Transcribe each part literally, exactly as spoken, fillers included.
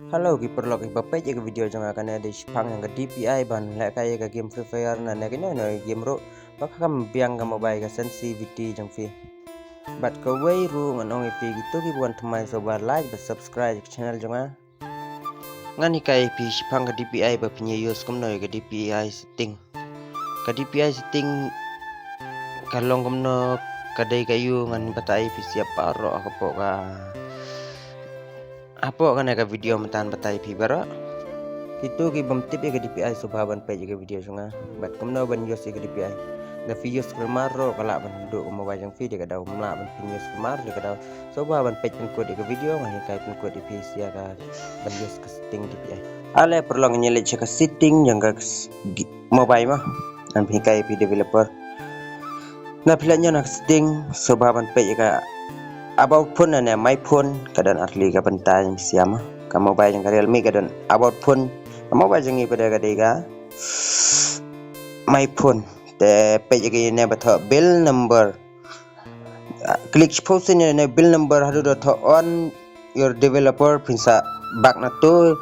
Hello ki paralok, kiba peit ïa ka video jong nga, kane dei shaphang ïa ka D P I ban lehkai ïa ka game Free Fire, nane kino kino ki game ruh ba kham biang ka mobile ka sensitivity jong phi. Bad kawei ruh ngan ong ïa phi, kito kiba wan thymmai sngewbha like bad subscribe ïa ka channel jong nga. Ngan hikai ïa phi shaphang ka D P I ba phin ïa use kumno ïa ka D P I setting. Ka D P I setting ka long kumno, ka dei ka ïu, ngan batai ïa phi sha baroh hapoh ka, hapoh kane ka video mynta, ngan batai ïa phi baroh. Kito ki bym tip ïa ka D P I sngewbha ban peit ïa ka video jong nga bad kumno ban use ïa ka D P I. Lada phi use khlem mar ruh ka lah ban duh ka mobile jong phi, dei ka daw ym lah ban phin use khlem mar, dei ka daw sngewbha ban peit pynkut ïa ka video, ngan hikai pynkut ïa phi sha ka ban use ka setting D P I. Ale paralok, ngin ïa leit sha ka setting jong ka s-, gi-, mobile mo. Ngan hikai ïa phi developer. Lada phi la ñiew na ka setting, sngewbha ban peit ïa ka about phone nane my phone, ka don artylli ka bynta jong phi sha mo. Ka mobile jong ka Realme ka don about phone. Ka mobile jong ngi pat ka dei ka my phone. Te peit ïa kane ba thoh build number. Ah, click shiphew sien ïa kane build number, haduh ba thoh on your developer, phin sa back na to.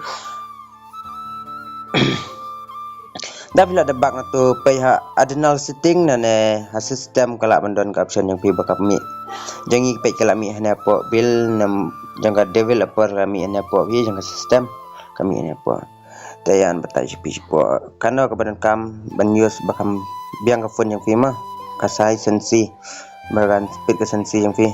Lada phi la dep back na to, peit ha additional setting nane ha system, ka lah ban don ka option jong phi ba ka mih. Jong ngi peit ka la mih hangne hapoh build num-, jong ka developer ka la mih hangne hapoh, phi jong ka system ka mih hangne hapoh. Te ngan batai sha phi shapoh kano kaba donkam ban use ba kham biang ka phone jong phi mo, ka size sensi, ba kan speed ka sensi jong phi.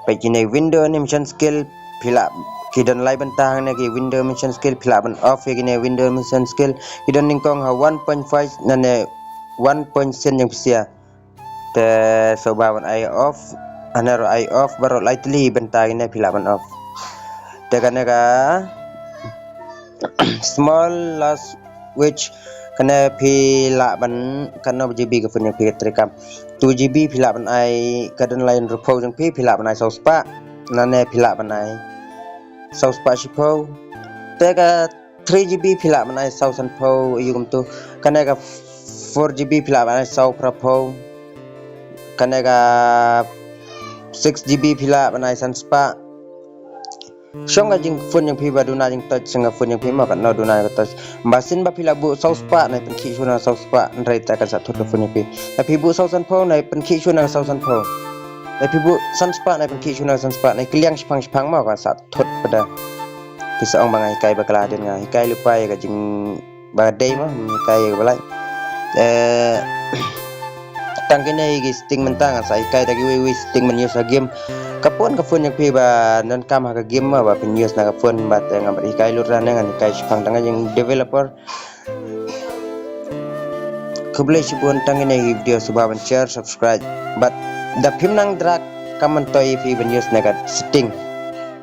Peit kine window animation skill, phi lah, ki don lai bynta hangne ki window animation skill, phi lah ban off ïa kine window animation skill. Ki don nyngkong ha one point five nane one point sien jong phi sha. Te sngewbha ban ai off, hangne ruh ai off, baroh lai tylli bynta kine phi lah ban off. Te kane ka small large width, kane phi lah ban, kano G B ka phone jong phi ka treikam. Two G B phi lah ban ai, ka don lai hynriewphew jong phi, phi lah ban ai saw spah. Nane phi lah ban ai saw spah shiphew. Te ka three G B phi lah ban ai saw sanphew, ïa kumto. Kane ka four G B phi lah ban ai saw phraphew. Kane ka six G B phi lah ban ai san spah. Shong ka jingphone jong phi ba duna jingtouch, shong ka phone jong phi mo, katno duna ka touch. Ba sien ba phi lah buh saw spah, nai pynkhih shuh na saw spah, hynrei te kan sa thut ka phone jong phi. Lada phi buh saw sanphew, nai pynkhih shuh na saw sanphew. Lada phi buh san spah, nai pynkhih shuh na san spah, nai kylliang shipang shipang mo, kan sa thut pat da. Phi sa ong ba nga hikai bakla, dei nga hikai lypa ïa ka jing ba dei mo, hikai ïa ka ba lait. Eh, tang kine ki setting mynta, ngan sa hikai da kiwei kiwei setting ban use ha game. Ka phone, ka phone jong phi ba donkam ha ka game mo, ba phin use na ka phone, bad te ngan bad hikai lut ra ne, ngan hikai shipang tang ka jing developer. Khublei shibun, tang kine ki video sngewbha ban share, subscribe. Bad lada phim nang drag, kam myntoi ïa phi ban use na ka setting.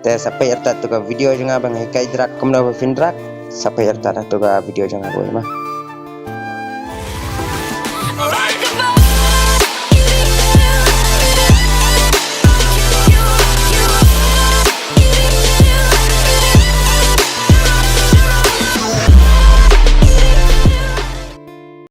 Te sa peit artat to ka video jong nga ba nga hikai drag kumno ba phin drag. Sa peit artat to ka video jong nga, bye bye.